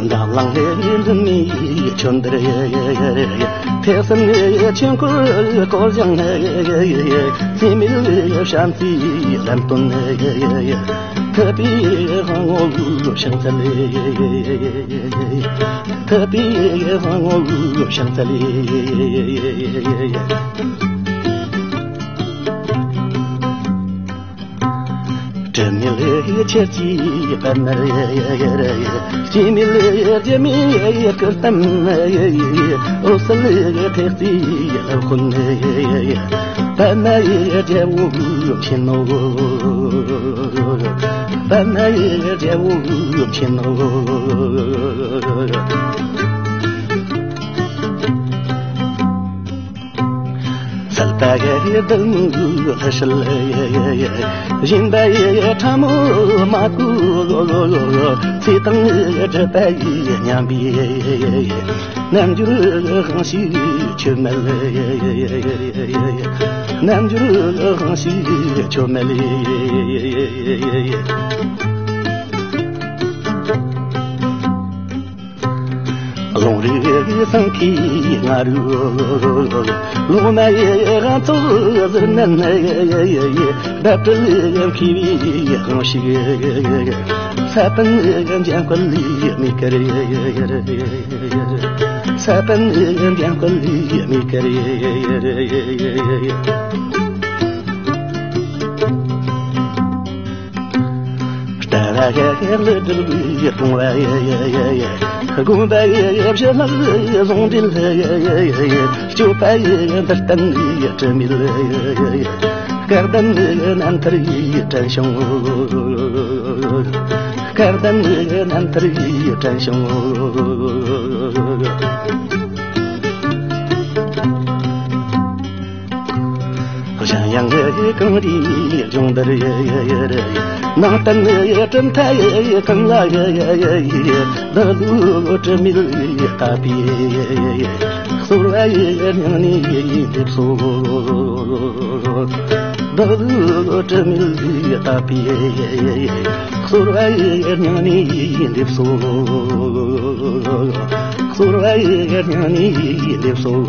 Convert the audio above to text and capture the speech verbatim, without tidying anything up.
འཛམ་གླིང་ལས་འཛིན་མའི་ཆོས་འདིར། ཐེག་གསུམ་ཆོས་འཁོར་བསྐོར་ཞིང་། སྲིད་མེད་བྱམས་བརྩེའི་ལམ་སྟོན། ཐུབ་པའི་དབང་པོ་ཕྱག་འཚལ། ཐུབ་པའི་དབང་པོ་ཕྱག་འཚལ། དྲི་མེད་ཆོས་ཀྱི་པད་མར། སྐྱེ་མེད་འགྱུར་མེད་སྐུ་བལྟམས། འོད་གསལ་ཐེག་པའི་སློབ་དཔོན། པདྨ་རྒྱལ་པོ་མཁྱེན་ནོ། པདྨ་རྒྱལ་པོ་མཁྱེན་ནོ། གསལ་དགའི་གདུང་བརྒྱུད་ལྷ་སྲིན། སྦྱིན་པའི་ཕྲ་མོ་མ་གོས། ཚེ་དང་སྒྲུབ་པའི་མཉམ་པའི། རྣལ་འབྱོར་དབང་ཕྱུག་ཆོས་མེད། རྣལ་འབྱོར་དབང་ཕྱུག་ཆོས་མེད། ལུང་རིགས་སེང་གེའི་ང་རོས། ལོག་སྨྲ་ཡི་དབང་ཐོབ་ཟུར་མནན། རྦབ་དྲིལ་མཁས་པའི་དབང་ཕྱུག་ས་པཎ་འཇམ་དཔལ་མའི་གར། ས་པཎ་འཇམ་དཔལ་མའི་གར། ལྟ་བ་ཀླུ་སྒྲུབ་སྤོང་བ། སྒོམ་པ་བཞི་ལྷག་ཟུང་འབྲེལ། སྤྱོད་པ་འདིར་བསྟན་དྲི་མེད། སྐལ་ལྡན་རྣམ་ཐར་དྲན་བྱུང་། སྐལ་ལྡན་རྣམ་ཐར་དྲན་བྱུང་། གཞན་ཡང་གངས་རིའི་ལྗོངས་འདིར། ནང་བསྟན་གྲུབ་མཐའ་ཀུན་ལ། བདག་བློའི་དྲི་མེད་བཏབ་པའི། གསོལ་བ་སྙིང་ནས་འདེབས་སོ། བདག་བློའི་དྲི་མེད་བཏབ་པའི། གསོལ་བ་སྙིང་ནས་འདེབས་སོ། གསོལ་བ་སྙིང་ནས་འདེབས་སོ།